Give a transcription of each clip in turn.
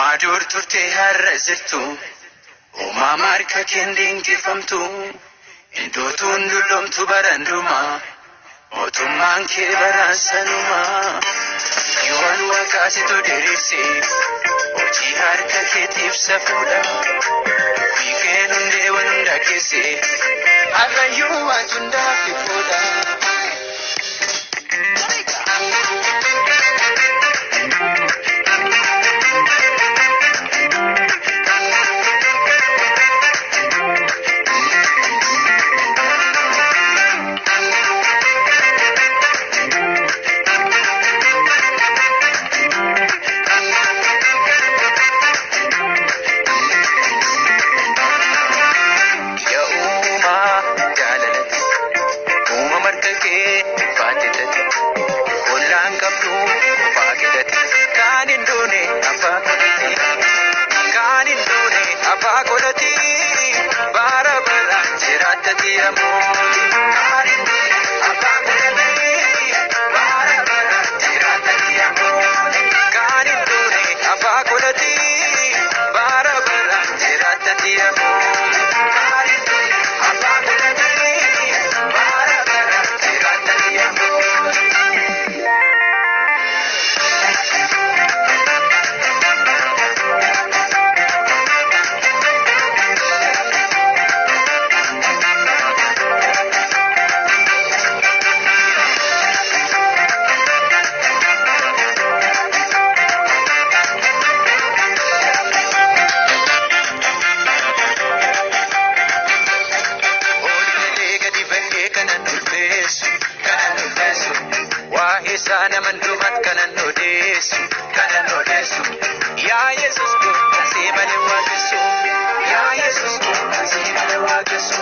Uumaa dur turte har'a jirtu, uumaa harka keen dinqifamtu, hindootuun dullomtu barandumaa, mootummaan kee baraan sanumaa. Yiwaan waaqaasitu diriirse, hojii harka keetiif safuudha. Fiigeen hundee waan hunda keesse, har'ayyuu waan hundaaf ifuudha. Yaa uumaa jaalalati, uumama harka kee faatetati, ollaan qabdu qofaa qidhati, kaan hin duune abbaa godhati, kaan hin duune abbaa godhati, bara baraan jiraattati amooti. Kaan hin duune abbaa godhati, bara baraan jiraattati amooti. Kaan hin duune abbaa godhati, bara baraan jiraattati amooti. Kaan hin duune abbaa godhati, bara baraan jiraattati amooti. Oollee gadi bahee kanan ulfeessu, kanan ulfeessu. Waa'ee isaa naman dumat kanan odeessu, kanan odeessu. Yaa Yesuus koo kan si malee waaqessu, yaa Yesuus koo kan si malee waaqessu.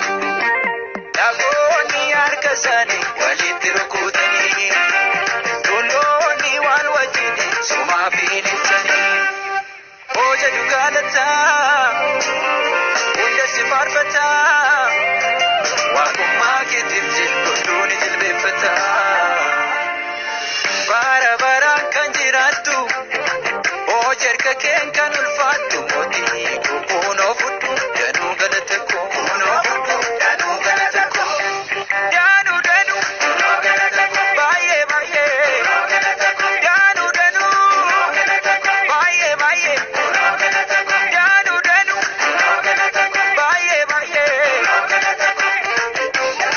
Dhagoonni harka isaanii walitti rukutanii, tulloonni waan wajjin sumaa fi ibsanii. Hooja dhugaalataa, hunda si faarfataa. Waaqummaa keetiif jilbeenfadhu ni jilbeenfata. Bara baraan kan jiraattu, hojii harka keen kan ulfaattu, mootii koo kunoo fudhu, danuu galata koo. Kunoo fudhu, danuu galata koo. Danuu danuu, kunoo galata koo. Baay'ee baay'ee, kunoo galata koo. Danuu danuu, kunoo galata koo. Baay'ee baay'ee, kunoo galata koo. Danuu danuu, kunoo galata koo. Baay'ee baay'ee, kunoo galata koo.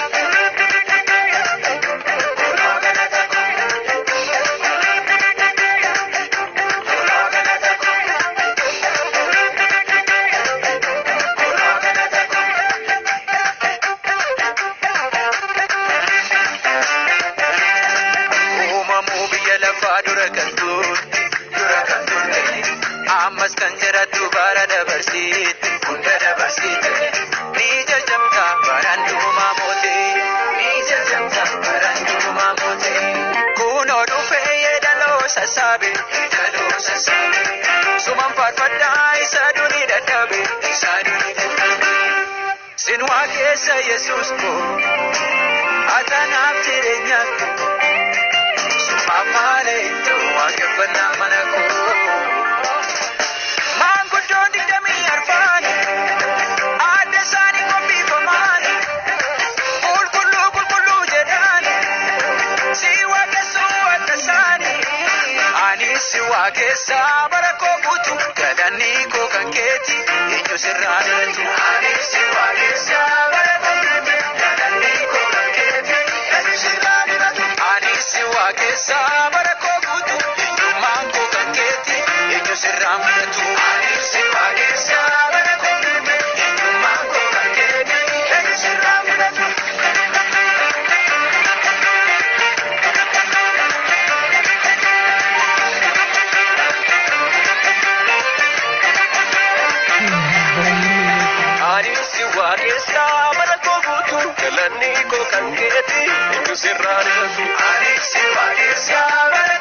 Uumamuu biyya lafaa dura kan turte, dura kan turte, ammas kan jiraattu bara dabarsiite, hunda dabarsiite. Ni jajamta baraan duumaa moote, ni jajamta baraan duumaa moote. Kunoo dhufee yeedaloo sassaabe, yeedaloo sassaabe. Suman faarfadhaa isa durii dadhabe, isa durii dadhabe. Sin waaqessa Yesuus koo, atanaaf jireenya koo. Sumaaf malee ta'u waaqeffannaa mana koo. Maanguddoon 24 adda isaanii qophiifamaan qulqulluu qulqulluu jedhaan si waaqessuu adda isaanii. Ani si waaqessa bara koo guutuu galanni koo kan keeti eenyu sirraa dhalatu. Ani si waaqessa bara koo guutuu galanni koo kan keeti eenyu sirraa dhalatu. Ani si waaqessa bara koo guutuu eenyummaan koo kan keeti eenyu sirraa fudhatu. Ani si waaqessa bara koo guutuu eenyummaan koo kan keeti eenyu sirraa fudhatu. Ani si waaqessa bara koo guutuu galanni koo kan keeti eenyu sirraa dhalatu. Ani si waaqessa bara